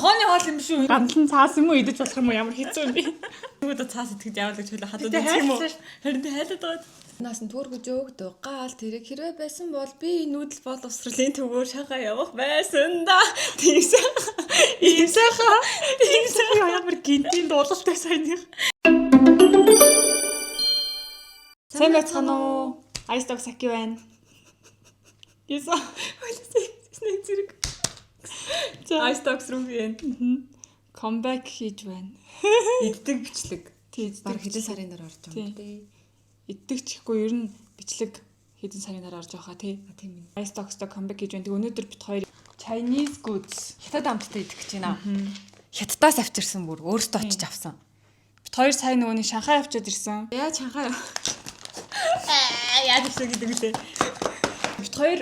Нохооны хоол юм шүү. Гандлан цаас юм уу идэж болох юм уу ямар хэцүү юм бэ? Тэгвэл цаас итгэж яавал гэж хөлөө хадаад Гэтэ юм уу? хайлтсан ш. Харин тэ хайлаад байгаа. Наас нь түүргэж өгдөг. Гаал тэрэг хэрвээ байсан бол би Нүүдэл боловсролын төвөөр шахаа явах байсан да. Тийм сайхан. Тийм сайхан. Тийм сайхан. Ямар гинтийн дуулалтай саяных. Сайн байцгаана уу? Ice Dog Saki байна. Яса. Нэг зэрэг. За Ice Dogs руу би. Comeback хийж байна. Иддэг бичлэг. Тий, баг иддэг хэдэн сарын дараа орж байгаа Тий. юм бэ? Иддэг ч ихгүй ер нь бичлэг хэдэн сарын дараа орж байгаа тий. А тийм ээ. Ice Dogs-тай comeback хийж байна. Тэг өнөөдөр бит хоёр Chinese goods. Хятад амттай идэх гэж байна. Хятадаас авчирсан бүр өөртөө очиж авсан. Бит хоёр сая нөгөө нэг Шанхай авчиад ирсэн. Яа чанхаа. Яа тийш гэдэг үлээ. Бит хоёр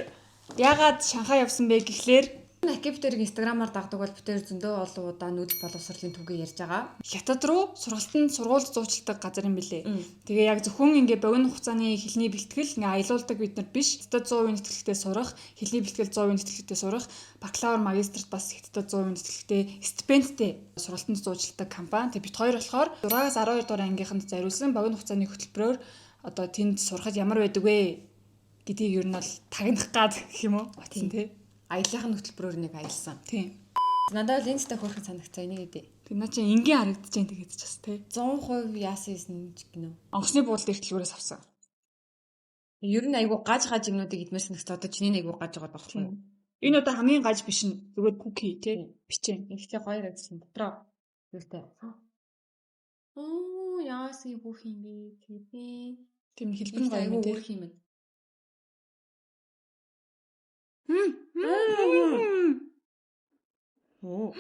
яагаад Шанхай явсан бэ гэхлээр Акип дээр инстаграмаар дагдаг бол битээр зөндөө олон удаа нүүдэл боловсролын түгээ ярьж байгаа. Хятад руу сургалтанд сургуульд зуучладаг газар юм билээ. Тэгээ яг зөвхөн ингээ богино хугацааны хэлний бэлтгэл ингээ аялуулдаг бид нар биш. Хятад 100% тэтгэлэгтэй сурах, хэлний бэлтгэл 100% тэтгэлэгтэй сурах, бакалавр магистрт бас хятадд 100% тэтгэлэгтэй стипендтэй сургалтанд зуучладаг компани. Тэгээ бит хоёр болохоор 6-аас 12 дугаар ангийнханд зориулсан богино хугацааны хөтөлбөрөөр одоо тэнд сурахад ямар байдаг вэ гэдгийг ер нь бол тагнах гад гэх юм уу? Очсон тий. Аяллахын хөтөлбөрөөр нэг аялсан. Тийм. Надад бол энэ ч хөөрхөн санагцаа энийг идэв. Тэр наа чи энгийн харагдаж байна тэгээд ч бас тий. 100% яасан юм ч гинөө. Онгоцны буудлын эрхлэгүүрээс авсан. Ер нь айгу гаж гаж юмнуудыг идмээр санагцаа одоо чиний айгу гаж байгаа байхгүй юу? Энэ одоо хамгийн гаж биш нь зүгээр куки тий бичээ. Ихтэй гоё харагдсан дотроо. Юутай. Оо яасан бүх юм бэ? Тийм. Тийм хэлбэр нь гоё Айгу юм тий. өөрх юм байна. Оо.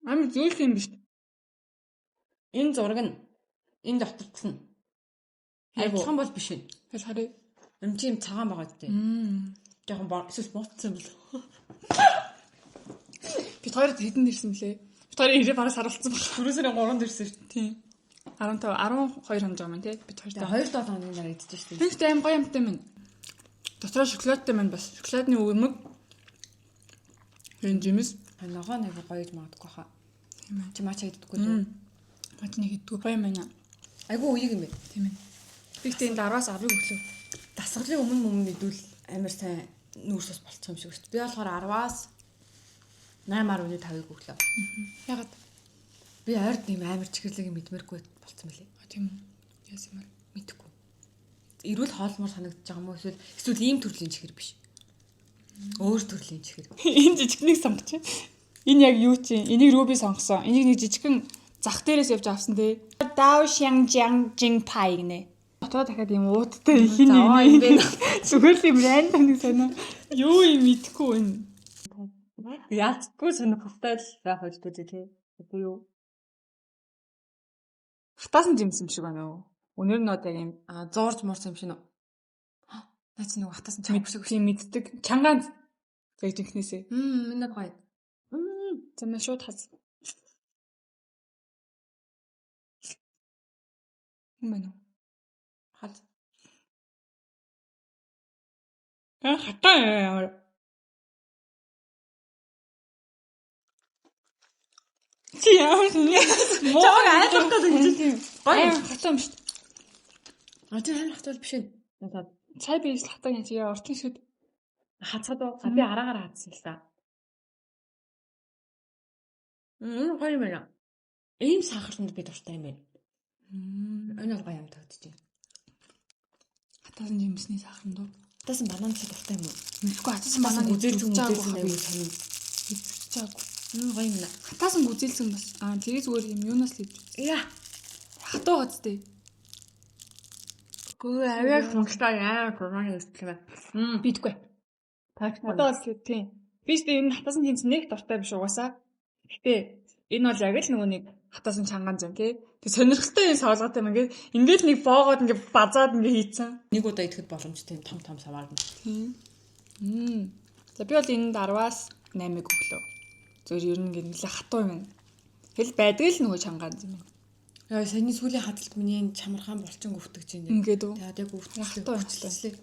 Амар зөөлх юм биш. Энэ зураг нь энэ доторцсон. Айгу. Адилхан бол биш ээ. Тэгэл харъя. Эм чи юм цагаан байгаа гэдэг. Жохон бор эсвэл ботсон юм бол. Бид хоёр хэдэнд ирсэн блэ? Бид хоёр ирээ бараг сарвалцсан баг. 4 сарын 3-нд ирсэн шүү. Тийм. 15 12 хоног юм тий. Бид хоёр Тэгээ 2 7 хоногийн дараа идэж штэ. Тэгвэл аим гоё юмтай минь. Дотроо шоколадтай минь бас. Шоколадны өвөрмөг. Энэ жимс. Ногоо нэг гоё гэж магадгүй хаа. Тийм ээ. Чи мача иддэггүй үү? Мачны хэдгүй гоё юм байна. Айгу үеиг юм байна. Тийм ээ. Би ихтэй энд 10-аас 10-ыг өглөө. Дасгалын өмнө өмнө идвэл амар сайн нүүрс ус болчих юм шиг шүү дээ. Би болохоор 10-аас 8.5-ыг өглөө. Ягаад? Би ойрд нэм амар чихэрлэг юм идмээргүй болцсон мөлий. А тийм үү. Яасан юм бэ? Мэдхгүй. Эрүүл хоолмор санагдаж байгаа юм уу? Эсвэл ийм төрлийн чихэр биш. Өөр төрлийн чихэр. Энэ жижигнийг сонгоч. Энэ яг юу чи? Энийг Руби сонгосон. Энийг нэг жижигхэн зах дээрээс явж авсан тий. Дао Xiang Jiang Jing Pai гинэ. Дотоо дахиад юм ууттай хин За, нэг юм бэ. Зүгээр л юм рандом нэг сонио. Юу юм мэдэхгүй энэ. Яалтгүй сонирхолтой л байх байлгүй тий. Үгүй юу? Хатаасан жимс юм шиг байна уу? Өнөр нь одоо яг юм А зуурж муурсан юм шиг нөө. Наа чи нөгөө хатаасан чанга шиг. тийм мэддэг. Чангаан яг жинхнээсээ. Мм, энэ гоё. За мэн шууд хаз. Юм байна уу? Хал. Аа хатаа ямар. Чи ямар юм? Чамайг айлгах гэж ингэж юм. Гоё хатаа юм шүү. А тэр амар хатвал биш ээ. Надад Цай би ижил хатаа юм чи яа орчин шүд. хацаад уу? Би араагаар хатсан л та. Мм, гоё юм байна. Ийм сахарнд би дуртай юм байна. Энэ бол гоё юм тавьж байна. Хатаасан жимсний сахарн дуу. Хатаасан банан ч дуртай юм уу? Мэдгүй хатаасан банан гүзээлзэн үзэж мүзээлзэн байгаагүй аягүй сонин. Үзэж байгаагүй. Мм, гоё юм байна. Хатаасан гүзээлзэн бас аа тэгээ зүгээр юм юунаас л идэж. Яа. Хатуу гоцтой. Гүү авиа хөнгөлтэй яа гурван юм байна. Мм. Бидгүй. Одоо бол тийм. Би ч энэ хатаасан жимс нэг дуртай биш угаасаа. Гэтэ энэ бол яг л нөгөө нэг хатаасан чанган зэн тий. Тэг сонирхолтой юм савлгаатай юм ингээд ингээд нэг боогоод ингээд базаад ингээд хийцэн. Нэг удаа идэхэд боломжтой юм том том саваар. Тийм. Мм. За би бол энд 10-аас 8-ыг өглөө. Зүгээр ер нь ингээд нэлээ хатуу юм байна. Хэл байдаг л нөгөө чангаан зэн юм. Яа, саяны сүүлийн хадалт миний энэ чамархан булчин гүвтгэж байна. Ингээд үү? Тэгээд яг гүвтгэж Хатуу юм. хүчлээ.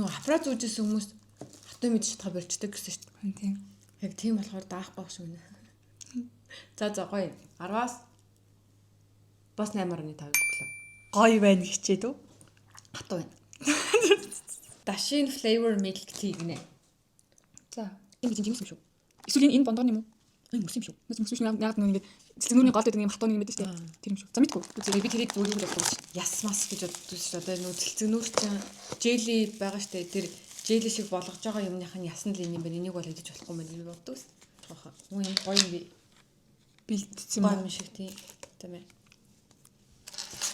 Нөгөө апра зүүжсэн хүмүүс хатуу мэдж чадхаа болчдөг гэсэн шүү дээ. Тийм. Яг тийм болохоор даахгүй шиг үнэ. За за гоё. 10-аас бас 8.5 өглөө. Гоё байна хичээд үү? Хатуу байна. Дашин flavor milk tea гинэ. За. Энэ жимс юм шүү. Эсвэл энэ бондгон юм уу? Энэ мөс юм шүү. Мөс мөс шүү. Яг нэг ингээд цэцгнүүрний гол гэдэг юм хатуу нэг юм байдаг шүү дээ. Тэр юм шүү. За мэдгүй. Үзээ би тэрийг зүгээр гэж боддог шүү. Яс мас гэж боддог шүү. Одоо нүү цэлцэгнүүр чинь желли байгаа шүү дээ. Тэр желли шиг болгож байгаа юмных нь ясан л энэ юм байна. Энийг бол идэж болохгүй юм байна гэж боддог шүү. Баха. Үгүй энэ гоё юм би. Бэлдсэн юм. Гоё юм шиг тийм. Тийм ээ.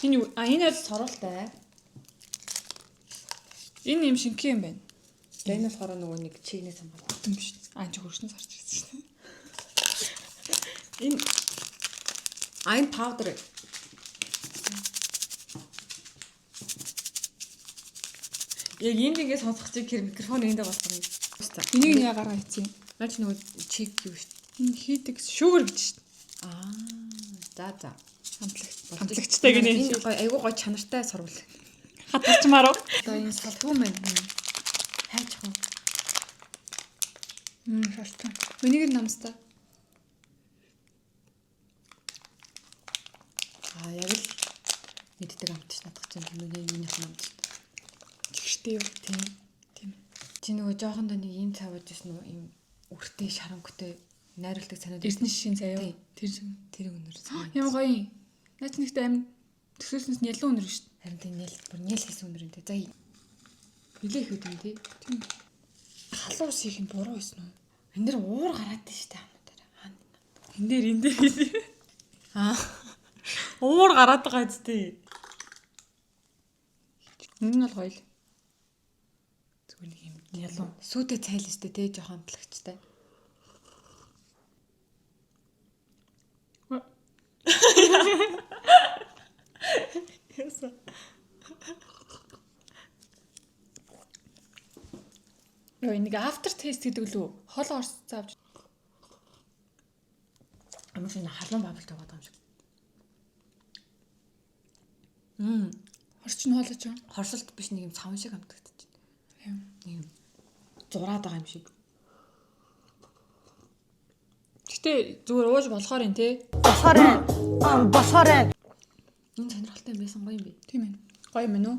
Энэ юу? А энэ бол Суралтай. энэ юм шинхэн юм байна. Тэгээ энэ болохоор нөгөө нэг чигнээ самбар. Бүтэн биш. А энэ чи хөршнөөс харж ирсэн шүү дээ. Энэ а энэ powder. Яг энд ингэ сонсох чиг хэр микрофон эндээ болохоор юм. Энийг нь ягаар хийцэн юм? Наач нөгөө чиг юу шүү. Энэ хийдэг sugar гэж шүү дээ. Аа за за. Амтлагч. Амтлагчтай гинэ. Энэ гоё айгуу гоё чанартай сурвал. Хатгалчмаар уу? Одоо энэ салдгүй мэн. Хайчих уу? Шалтгаан. Миний намстай. Аа яг л мэддэг амт ш надах чинь нүг юуных нь амт ш. Чигштэй юу? Тийм. Тийм. Чи нөгөө жоохондоо нэг ийм цай ууж ирсэн үү? Ийм үртэй шаранхтай найруулдаг цайнууд. Эрдэнэ шишийн заяа. Тийм. Тэр шиг. Тэр өнөр цай. Ямар гоё юм. Наач нэгтэй амин төсөөснөөс нь ялан өнөр шүү дээ. Харин тийм нэл бүр нэл хийсэн өнөр юм те. За нилээ их үү тий. Тийм. Халуун ус хийх нь буруу байсан уу? Энэ дэр уур гараад тий штэ хамнуудаар. Аа. Энэ дээр энэ дээр. Аа. Уур гараад байгаа зү. Энэ нь бол гоё л. Зүгээр нэг юм ялуу. Сүйтэй цай л штэ тий жоохон амтлагчтай. Яасан. Йоо энэ нэг after taste гэдэг лүү? Хол орс заавч. Амар шиг халуун бабл туугаад байгаа юм шиг. Хорч нь хоолож байгаа. Хорсолт биш нэг юм цавн шиг амтагдчих. Тийм. Нэг юм зураад байгаа юм шиг. Гэтэ зүгээр ууж болохоор юм те. Болохоор болохоор Энэ сонирхолтой юм байсан гоё юм би. Тийм ээ. Гоё юм уу?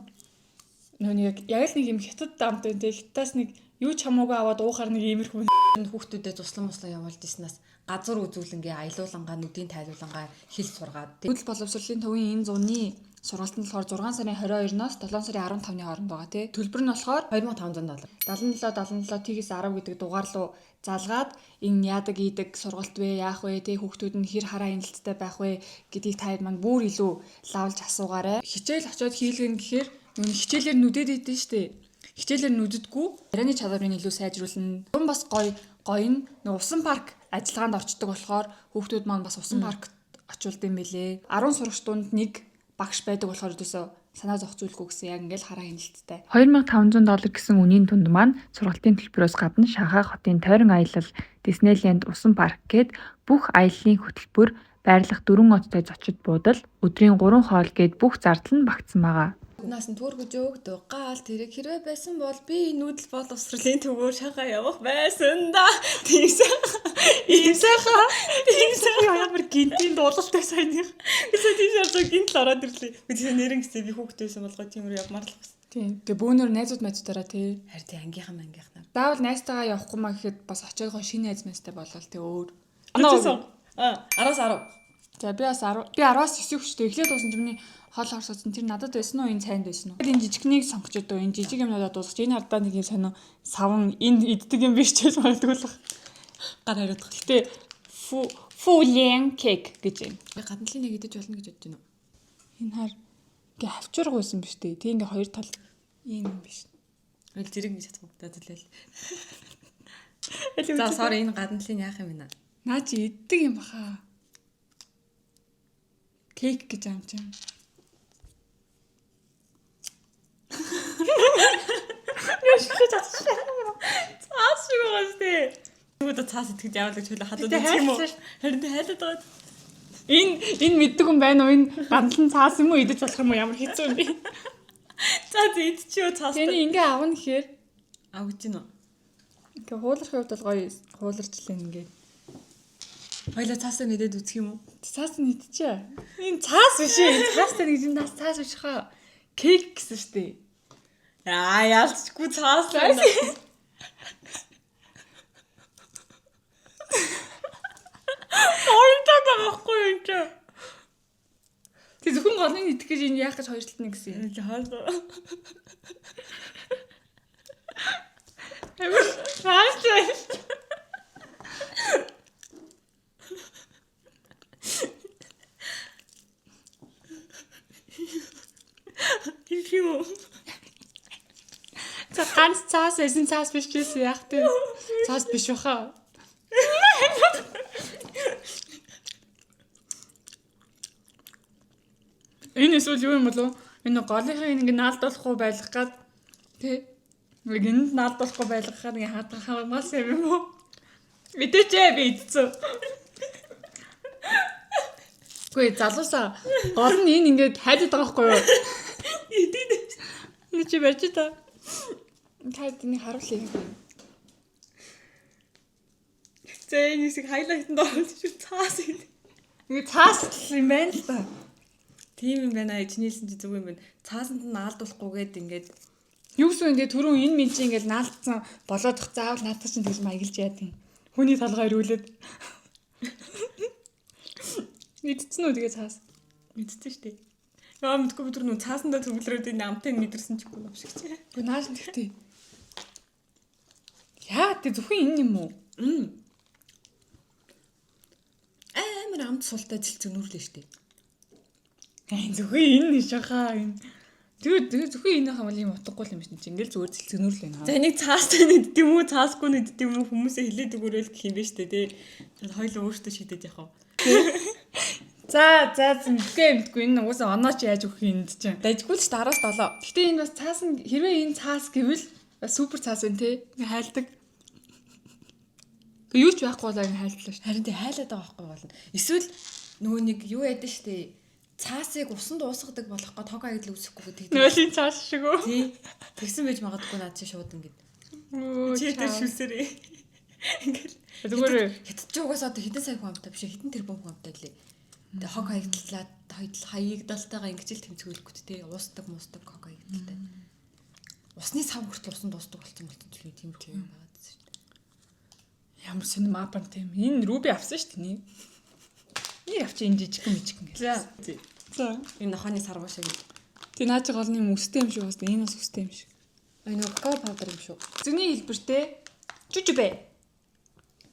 Нөө нэг яг л нэг юм хятад дамт байна те. Хятадаас нэг юу ч хамаагүй аваад уухаар нэг иймэрхүү. Энэ хүүхдүүдэд туслан муслан явуулж ирснээс газар үзүүлэнгээ аялуулангаа нүдийн тайлуулангаа хэл сургаад тий. Хөдөл боловсролын төвийн энэ зуны сургалт нь болохоор 6 сарын 22-ноос 7 сарын 15-ны хооронд байгаа тий. Төлбөр нь болохоор 2500 доллар. 77 77 тэгээс 10 гэдэг дугаар руу залгаад энэ яадаг ийдэг сургалт вэ яах вэ тий хүүхдүүд нь хэр хараа хяналттай байх вэ гэдгийг та хэд маань бүр илүү лавлж асуугаарай. Хичээл очиод хийлгэн гэхээр нүн хичээлээр нүдэд идэв штэ. Хичээлээр нүдэдгүй ярианы чадварыг илүү сайжруулна. Гүн бас гоё гоё нь нөө усан парк ажиллагаанд орчдөг болохоор хүүхдүүд маань бас усан паркт очуулд юм бэлээ. 10 сурагч дунд нэг багш байдаг болохоор өдөөсөө санаа зовх зүйлгүй гэсэн яг ингээл хараа хяналттай. 2500 доллар гэсэн үнийн тунд маань сургалтын төлбөрөөс гадна Шанхай хотын тойрон аялал, Диснейленд, усан парк гээд бүх аяллын хөтөлбөр, байрлах дөрвөн одтой зочид буудал, өдрийн 3 хоол гээд бүх зардал нь багтсан байгаа. Наас нь төргөж өгдөг гал тэрэг хэрвээ байсан бол би Нүүдэл боловсролын төвөөр шахаа явах байсан да. Тийм сайхан. Ийм сайхан. Тийм сайхан. Ямар гинтийн дуулалтай саяных. Би сая тийм шаардлага гинт л ороод ирлээ. Би тийм нэрэн гэсэн би хүүхдээ байсан болгоо тийм рүү явмаар л байсан. Тийм. Тэгээ бөөнөр найзууд майзуудаараа тий. харин тий ангийнхан мангийнхнаар. Заавал найзтайгаа явахгүй маа гэхэд бас очиод гоо шинэ найз майзтай болол тий өөр. Аа 10-аас 10. За би бас 10 би 10-аас 9 хүчтэй эхлээд дуусан чинь миний хол хорсоодсон тэр надад байсан уу энэ цайнд байсан уу. Энэ жижигнийг сонгож өдөө энэ жижиг юмнуудаа дуусгаж энэ хардаа нэг юм сонио савн энэ иддэг юм биш ч гэж магадгүй л. Гар хариудах. Гэтэ фу фулен кейк гэж юм. Би гадна талын нэг идэж болно гэж бодож байна уу? Энэ хар ингээ хавчурга байсан биш үү? Тэг ингээ хоёр тал ийм юм биш. Үл зэрэг ингэж чадахгүй. За зүлээл. За sorry энэ гадна талын яах юм бэ наа? Наа чи иддэг юм баха. Кейк гэж юм чинь. Цаас шиг байгаа шүү дээ. Нүгөө цаас итгэж яваал гэж хөлөө халууд Гэтэ юм уу? хайлтсан. Харин тэ хайлаад байгаа. Энэ энэ мэддэг хүн байна уу? Энэ гандлан цаас юм уу идэж болох юм уу? Ямар хэцүү юм бэ? За зэ идчихөө цаас. Тэний ингээ авна гэхээр Авч гин үү? Ингээ хуулрахын хувьд бол гоё хууларчлаа ингээд. Хоёлаа цаасаа нэдэд үзэх юм уу? Цаас нь идчихэ. Энэ цаас биш ээ. Энэ цаастай нэг юм цаас цаас биш хаа. Кейк гэсэн шүү дээ. Аа яалцгүй цаас л байна. Ортой байгаа байхгүй юу энэ чинь? Тэг зөвхөн голыг идэх гэж энэ яах гэж хоёр талд нэг гэсэн юм. Хаалаа. Амар цаас л. Юу? За ганц цаас байсан цаас биш гэсэн яах вэ? Цаас биш баха. Энэ эсвэл юу юм болов? Энэ голынхаа ингэ наалдуулахгүй байлгах гад тий. Нэг энд наалдуулахгүй байлгах гад ингэ хадгах хамгаас юм уу? Мэдээч ээ би идсэн. Үгүй залуусаа гол нь энэ ингээд хайдаад байгаа байхгүй юу? Идэв. Энд чи барьж та. Та энийг харуулъя. За энэ хэсэг хайлайтанд оруулж чи цаас ид. Ингээ цаас л юм байна л да. Тийм юм байна. Чиний хэлсэн чи зөв юм байна. Цаасанд нь наалдуулахгүйгээд ингээд Юу гэсэн ингээ түрүүн энэ минь чи ингээл наалдсан болоодох заавал наадах чинь тэгж маяглаж яад юм. Хүний толгой эргүүлээд. Идсэн үү тэгээ цаас. Мэдсэн шүү дээ. Яа мэдгүй би түр нүү цаасандаа төвлөрөөд энэ амтыг мэдэрсэн ч үгүй юм шиг чи. Үгүй нааш нь тэгтээ. Яа тэг зөвхөн энэ юм уу? Амар амт султай цэлцэгнүүрлээ штэ. Аа зөвхөн энэ нэг шахаа энэ. Тэгээ тэгээ зөвхөн энэ хамал юм утгагүй юм шиг чи ингээл зүгээр цэлцэгнүүрлээ наа. За энийг цаастай нэгддэг юм уу, цаасгүй нэгддэг юм уу хүмүүсээ хилээд өгөөрэй л гэх юм байна шүү дээ тий. Хоёул өөртөө шийдээд явах уу. За за мэдгүй мэдгүй энэ угаасаа оноо чи яаж өгөх юм энд чинь. Дажгүй л штэ 10-7. Гэтэ энэ бас цаас нь хэрвээ энэ цаас гэвэл бас супер цаас байна те. Ингээ хайлдаг. Тэг юу ч байхгүй болоо ингээ хайлтлаа шүү. Харин тий хайлаад байгаа байхгүй болно. Эсвэл нөгөө нэг юу яадаг штэ. Цаасыг усанд уусгадаг болох гээд хог хаягдл үүсэхгүй гэдэг. Нойлын цаас шиг үү? Тий. Тэгсэн байж магадгүй наад чи шууд ингээд. Чи тэр шүлсээрээ. Ингээл Зүгээр Хятад ч угаасаа одоо хэдэн сая хүн амтай биш ээ, хэдэн тэрбум хүн амтай лээ. Тэгээ хог хаягдлаа хаягдалтайгаа ингэж л тэмцгүүлэхгүй тий. Уусдаг муусдаг хог хаягдaltaй. Усны сав хүртэл усанд уусдаг болсон болсон ч юм тиймэрхүү юм байгаа гэсэн шүү дээ. ямар сонир мапан тийм. Энэ Руби авсан шүү дээ. Нэг авчи энэ жижигхэн мижигхэн гэх. за. За. Энэ нохооны саргуу шиг. Тэг наа чи гол нь юм өстэй юм шиг бас энэ бас өстэй юм шиг. Энэ нөгөө какао паудер юм шүү. Зөний хэлбэртэй жүжүбэ.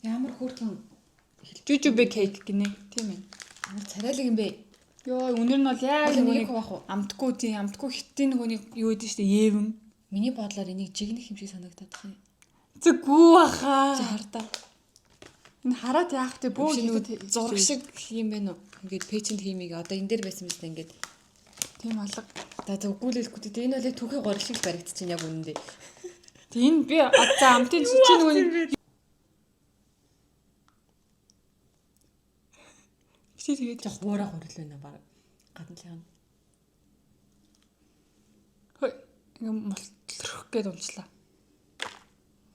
Ямар хөөрхөн Жүжүбэ кейк гинэ. Тийм ээ. ямар царайлаг юм бэ? Йоо, үнэр нь бол яг Нэг нөгөө нэг хуваах уу? амтгүй тийм амтгүй хиттийн нөгөө нэг юу гэдэг шүү дээ евэн. Миний бодлоор энийг жигнэх юм шиг санагдаад байна. Зүггүй баха. Чи хардаа. Энэ хараад яах вэ? Бөө Бөө хитэд нөгөө зураг шиг юм байна уу? Ингээд пэйжэнд хиймийг одоо энэ дээр байсан мэт ингээд тийм алга. за зөвгүүлэхгүй дээ. Энэ бол яг түүхийн горил шиг л баригдчихээн яг үнэндээ. Тэг энэ би за амтын чи нөгөө нэг Чи тэгээд Жох хуурай горил байна баг. Гадна л юм. хөөе ингээ молтлох гээд унчлаа.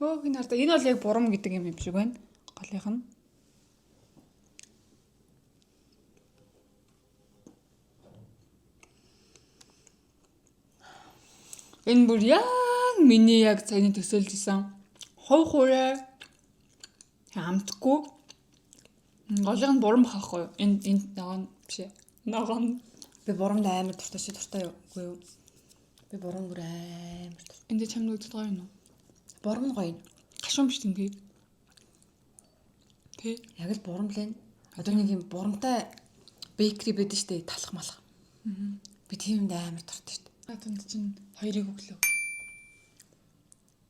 Өө энэ хардаа энэ бол яг бурам гэдэг юм юм шиг байна. Голынх нь. Энэ бүр яг миний яг цайны төсөөлж исэн. Хов хуурай амтгүй. Голынх нь бурам хахгүй юу? Энэ энэ ногоон биш ээ. Ногоон. Би бурамд амар дуртай чи дуртай юу? Үгүй юу? Би бурам бүр амар дуртай. Энд чам нүгдэд гоё юм уу? Бурам нь гоё. юм. Гашуун биш тийм тий. Тэ. Яг л бурам л энэ. Одоо нэг юм бурамтай бейкери байдаг штэ талах малах. Би тийм юмд амар дуртай штэ. Нааданд чинь хоёрыг өглөө.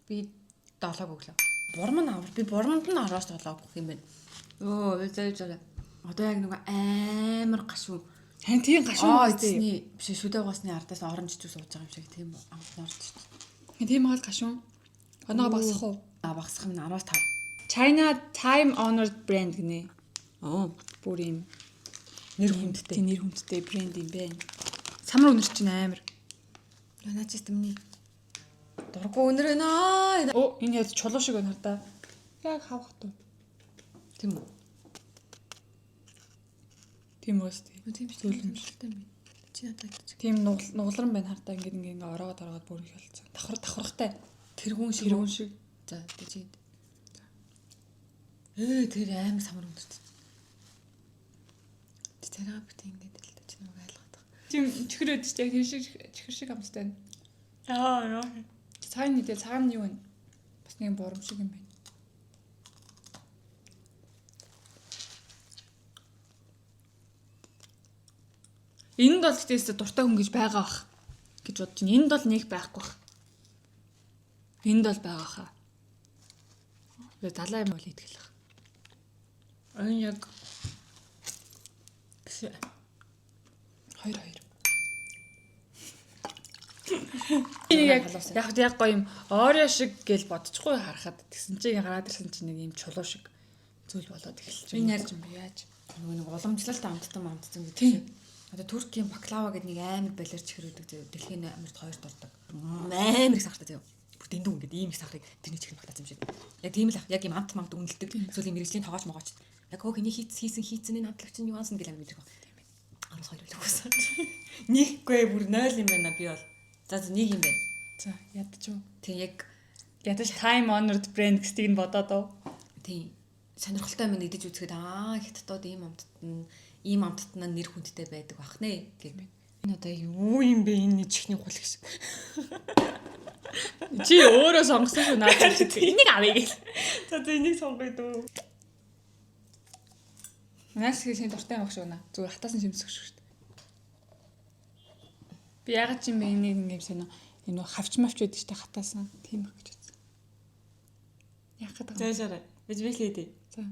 Би 7 өглөө. Бурам нь авар. Би бурамд нь 10-аас 7 өгөх юм байна. Өө зөө зөө. Одоо яг нөгөө амар гашуун. Харин тийм гашуун Аа үстэй. эцсний биш шүдэ угаасны ардаас оранж жуус ууж байгаа юм шиг тийм амт нь орж штэ. Тийм хаал гашуун. Оноогоо багасах уу? А багасах юм 10-аас 5. China Time Honored Brand гинэ. Оо Бүр юм нэр хүндтэй. тийм нэр хүндтэй брэнд юм байна. Самар үнэр чинь амар. Наа чи тэмний. Дургу өнөр байна. Оо энэ яаж чулуу шиг байна хардаа. Яг хав хатуу. Тийм үү? Тийм үү сте. Тийм шүү. Зөвлөмжлөлтэй юм. Чи надад идчих. Тийм нугларн байна хартаа ингээд ингээд ингээд ороогод ороогод бүр их болцсон. Давхар давхархтай. Тэргүүн шиг. Тэрүүн шиг. За тэг чи. Тэр амар самар өндөрт. Чи царайгаа бит ингээд л та чи нэг айлгаад байгаа. Тийм чихэр өгдөг чи яг тэр шиг чихэр шиг амттай байна. Аа яа. Цагаан нэгдээ цагаан нь юу вэ? Бас нэг бурам шиг юм байна. Энд бол гэтээс дуртай хүн гэж байгаа бах гэж бодож байна. Энд бол нэг байхгүй бах. Энд бол байгаа хаа. Тэгээ далаа юм бол итгэл бах. Энэ яг Биш. 2 2. Энийг яг яг яг гоё юм Oreo шиг гэж бодчихгүй харахад тэгсэн чинь гараад ирсэн чинь нэг юм чулуу шиг зүйл болоод эхэлж байна. Энэ яг- юм бэ яаж? Нөгөө нэг уламжлалт амттан амттан гэдэг Тийм. шиг. Одоо Туркийн баклава гэдэг нэг амар балер чихэр өгдөг заяа. Дэлхийн амарт хоёрт ордог. Амар их сахартай заяа. Бүр дэндүү ингээд ийм их сахарыг тэрний чихэр багтаасан юм шиг. Яг тийм л ах. Яг ийм амт мамт үнэлдэг. Эсвэл ийм мэрэгжлийн тоогооч могооч. Яг хөө хиний хийц хийсэн хийцэн энэ амтлагч нь юу ансан гэл амар мэдэх баг. 12 л өгсөн. Нэггүй бүр 0 юм байна би бол. За за нэг юм байна. За ядчих уу? Тийм яг Ядаж time honored brand гэдгийг нь бодоод уу? тийм сонирхолтой юм идэж үзэхэд аа хятадууд ийм амттан нь ийм амттан нь нэр хүндтэй байдаг бах нэ гэх. Энэ одоо юу юм бэ? Энэ чихний хулх шиг. Чи өөрөө сонгосон шүү наад чи. Энийг авъя гэл. За за энийг сонгоё дөө. Наас хийсэн дуртай юм баг шүү наа. Зүгээр хатаасан шимсэх шүү дээ. Би ягаад ч юм бэ энийг ингэ юм сонио энэ нөө хавч мавч байдаг шүү дээ хатаасан. Тийм байх гэж бодсон. Яах гэдэг юм? Зөөшөрэй. Би би л идэ. За.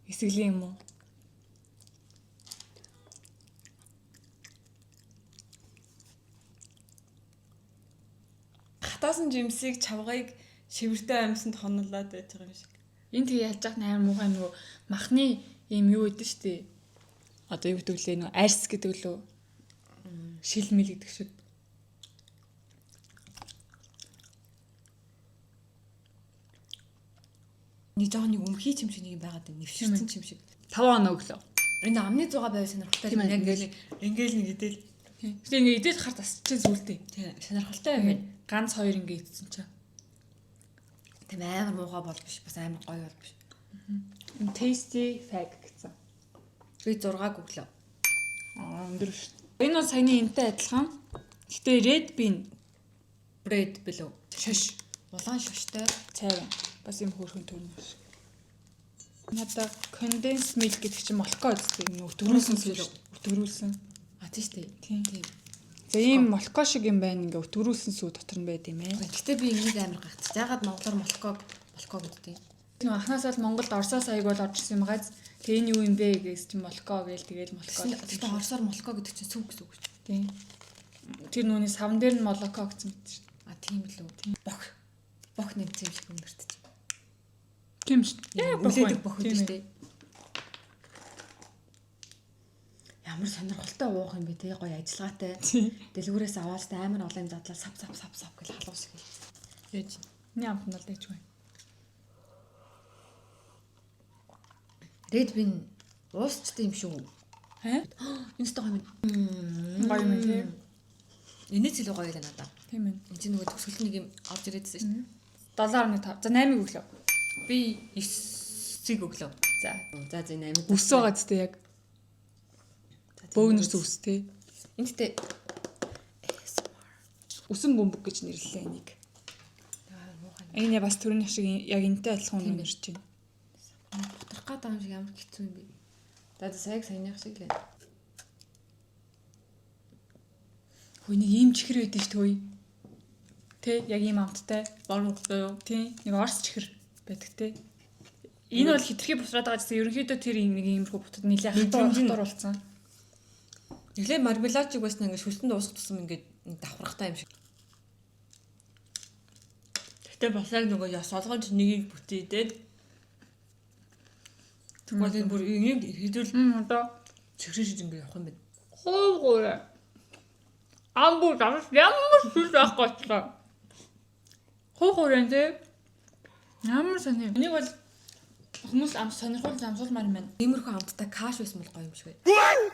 Эсэглэн юм уу? Хатаасан жимсийг чавгыг шивэртэй амьсанд хонолоод байж байгаа юм шиг. Энэ тэгээ ялж яах нь амар муухай нөгөө махны юм юу гэдэг шүү дээ. Одоо юу гэдэг лээ нөгөө арьс гэдэг лөө. Шил мэл гэдэг шиг. Нэг жоох нэг өмхий чим шиг нэг юм байгаад байна. Нэвширсэн чим шиг. 5 оноо өглөө. Энэ амны зугаа байв сонирхолтой Тийм юм. ээ, Яг ингээл Ингээл нэг идэл. Гэтэ ингээ идэл хар тасчин сүултээ. тийм сонирхолтой юм байна. Ганц хоёр ингээ идсэн чинь. Тийм амар муухай бол биш, бас амар гоё бол биш. Tasty fag гэсэн. Би 6-аг өглөө. Аа өндөр шүү. Энэ бол саяны энтэй адилхан. Гэтэ red bean Bread билүү. шош Улаан шоштой. цай байна. Бас юм хөөрхөн төрнө шиг. Надаа condensed milk гэдэг чинь молоко үстэй юм өтгөрүүлсэн зүйл шүү. Өтгөрүүлсэн. А тийм шүү дээ. Тийм. Тийм. За ийм молоко шиг юм байна ингээ өтгөрүүлсэн сүү дотор нь байд юм ээ. Гэтэ би энийг амар гайхчих. Ягаад монголоор молоко молоко гэдэг юм? Нөө анхнаасаа л Монголд Оросоос аяг бол орж ирсэн юм газ. Тэгээ энэ юу юм бэ гэсэн чинь молоко гээл тэгэл молоко. Гэтэ орсоор молоко гэдэг чинь сүг гэсэн үг шүү. Тийм. Тэр нүуний савн дээр нь молоко гэсэн мэт шүү. А тийм лүү. Бох. Бох нэмсэн юм шиг өнгөртөж. Тийм шүү. Яг бох Үлээдэг байна. бох Тийм гэдэг ээ. шүү дээ. Ямар сонирхолтой уух юм бэ те гоё ажиллагаатай. Тийм. Дэлгүүрээс аваад та амар олон юм задлаа сап сап сап сап гэл халуун шиг. Яаж? Миний амт нь бол дайжгүй. Red bean уусчтай юм шүү. Хэ? Энэ ч гоё юм. Гоё юм тийм. Энэс илүү гоё л надад. Тийм ээ. Энд чинь нөгөө төгсгөл нэг юм орж ирээдсэн шүү дээ. 7.5. За 8-ыг өглөө. Би 9-ийг өглөө. За. За за 8. Үс байгаа зү яг. Бөөгнөрс үс тий. Энд тэ ASMR. Үсэн бөмбөг гэж нэрлэлээ энийг. Энэ бас төрөний шиг яг энтэй адилхан Тийм үнэ ээ. нэрч байна. Бутрах гээд байгаа юм шиг ямар хэцүү юм бэ? За за саяг саяных шиг лээ. Хөөе нэг ийм чихэр байдаг шүү дээ. Тэ яг ийм амттай. Боромтой юу? Тийм. Нэг орс чихэр байдаг те. Энэ бол хитрхи бусраад байгаа гэсэн ерөнхийдөө тэр нэг иймэрхүү бутад нэлээ хатуур Мэдрэмж нь- хатуур болсон. Нэглээ мармеладчиг байсан ингээд шүлтэн дуусах тусам ингээд давхархтай юм шиг. Гэтэ бас яг нөгөө яс олгоонч нэгийг бүтээдээд Тэгвэл энэ бүр энийг хэдүүл Одоо чихрэн шиж ингэ явах юм байна. хуугуур. Амбу ямар ямар шүл байхгүй болчихлоо. Хуу хуурэн тий. Ямар сони. Энийг бол хүмүүс ам сонирхол амсуулмаар юм байна. Иймэрхүү амттай каш байсан бол гоё юм шиг байна.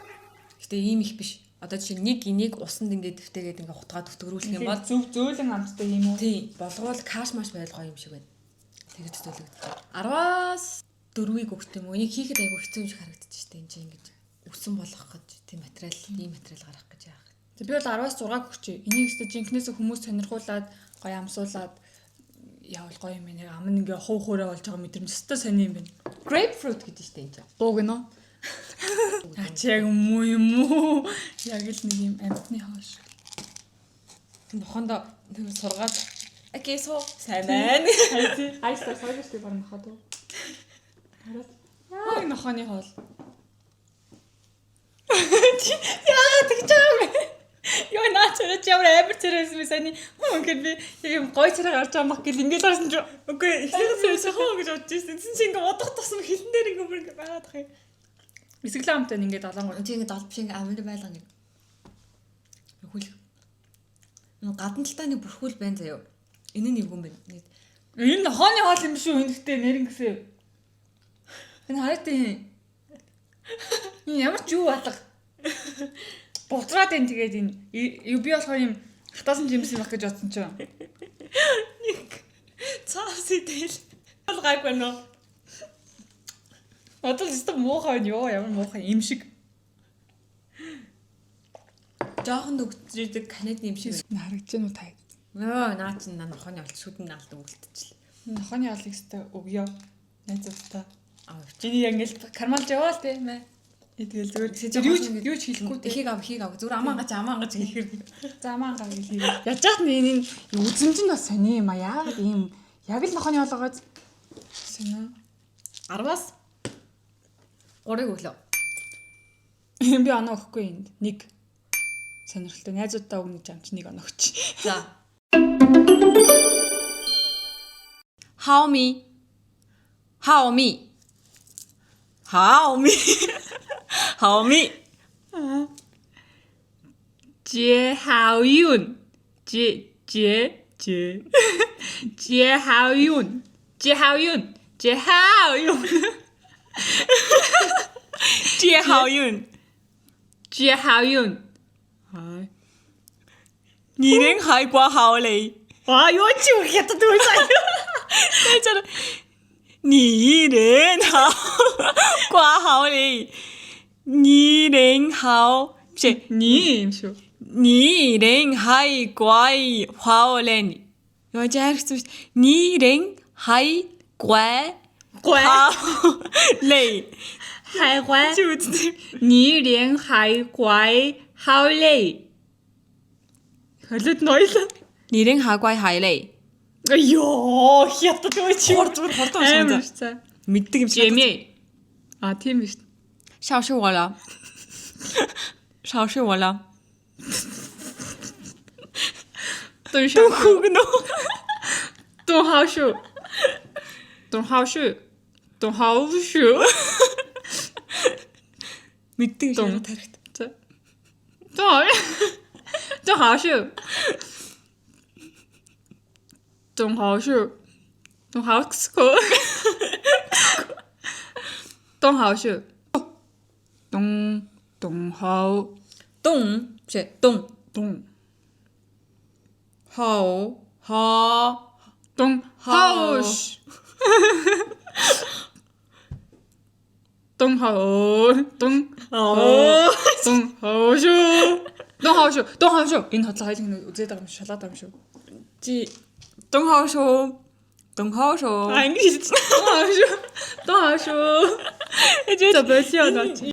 Гэтэ ийм их биш. Одоо жишээ нь нэг энийг усанд ингээд дэвтээгээд ингээд хутгаа төвтгөрүүлэх юм бол зөв зөөлөн амттай юм уу? тий болгоул каш маш байл гоё юм шиг байна. Тэгэж төлөвлөгдөж. 10-аас 4-ийг өгт юм уу? Энийг хийхэд айгүй хэцүү юм шиг харагдчих штэ. Энд чинь ингэж үсэн болгох гэж тийм материал, ийм материал гаргах гэж яах. Тэг би бол 10-аас 6 өгчээ. Энийг өстө жинкнээс хүмүүс сонирхуулаад гоё амсуулаад явал гоё юм байна. Яг ам нь ингээ хуу хуурай болж байгаа мэдрэмж өстө сони юм байна. Grapefruit гэж штэ энэ чинь. Гоо гинөө. Аа чи яг муу юм уу? Яг л нэг юм амтны хоол шиг. Нохондоо тэр сургаад окей суу сайн байна. Айстар соёлтой баг нохоод уу. Хараад яг нохооны хоол. Чи яагаад тэгж байгаа юм бэ? Йоо наа царай чи ямар амар царай байсан бэ саяны. Хөө ингээд би яг юм гой царай гарч байгаа мах гэл ингээд харсан чи Үгүй эхлээс хөө гэж бодож ирсэн. Тэсэн чи ингээ бодох тусам хилэн дээр ингээ бүр ингээ байгаад тах юм. Эсэглэн амтай ингээд долонгор. Чи ингэ дол биш ингэ амир байлга нэг. Хүл. Нөө гадна талтаа нэг бүрхүүл байна заяо. Энэ нь эвгүй юм байна. Нэг Энэ нохооны хоол юм шүү энэ гэхдээ нэр ингэсэн. Энэ хараад тийм. Энэ ямар ч юу алга. Буцраад энэ тэгээд энэ юу би болохоор юм хатаасан жимс юм байх гэж бодсон чинь. Нэг цаас идэл. Бол гайг байна уу? Одоо л өстө муухай байна ёо ямар муухай юм шиг. жоохон нүгдэж Канадны юм шиг байна. Харагдаж байна уу та? Нөө наа чин наа нохооны олд шүдэн алд үлдчихлээ. Нохооны хоолыг өстө өгөө. Найзуудтай. Аа. Чиний яг ингээл кармалж яваал тий мэ. Тэгэл зүгээр Тэгсэн юу ч юу ч хэлэхгүй тий. Ихийг ав ихийг ав. Зүгээр амаа гач амаа гач гэхээр За амаа гав гэлээ. Яаж яах нь энэ үзэмж нь бас сони юм а яагаад ийм яг л нохооны хоол байгааз сонио. 10-аас 3-ыг өглөө. Би оноо өгөхгүй энд. Нэг сонирхолтой найзуудтай өгнө гэж амч нэг оноо өгч. За. How me? How me? How me? How me? Жэ хау юн. Жэ жэ жэ. Жэ хау юн. Жэ хау юн. Жэ хау юн. 接好运。 Жэ хау юн. 你能还挂好嘞？ Аа юу чи хятад үйл заа. 真的，你人好挂好嘞，你人好不是 Ни юм шүү. 你人还挂好嘞？我这还是你人还挂 Гуай. 好嘞？ Хай гуай. 就这 Ни рен хай гуай хау лей. Холид нойлоо. 你人还挂好嘞？ Йоо хятад үйл чи. Хурд хурд хурдан Амар уншина. шүү. За. Мэддэг юм шиг. Жэмээ. А тийм биш. 少是我了，少是我了。 Дун шау. Дун хау шүү. Дун хау шүү. Дун хау шүү. Мэддэг Дун. юм шиг тарихт. За. Дун хау. Дун хау шүү. Дун хау шүү. Дун хау кско. Дун хау шүү. Дун дун хау Дун биш ээ, дун. дун Хоо хоо дун хау ш. Дун хау дун Оо. дун хау шүү. Дун хау шүү. Дун хау шүү. Энэ хотлоо хоёул ингэ үзээд байгаа юм шиг шалаад байгаа юм шүү. Чи дун хоо шүү. Дун хоо шүү. А ингэж хэлсэн. Дун хау шүү. Дун хау шүү. За болио наач.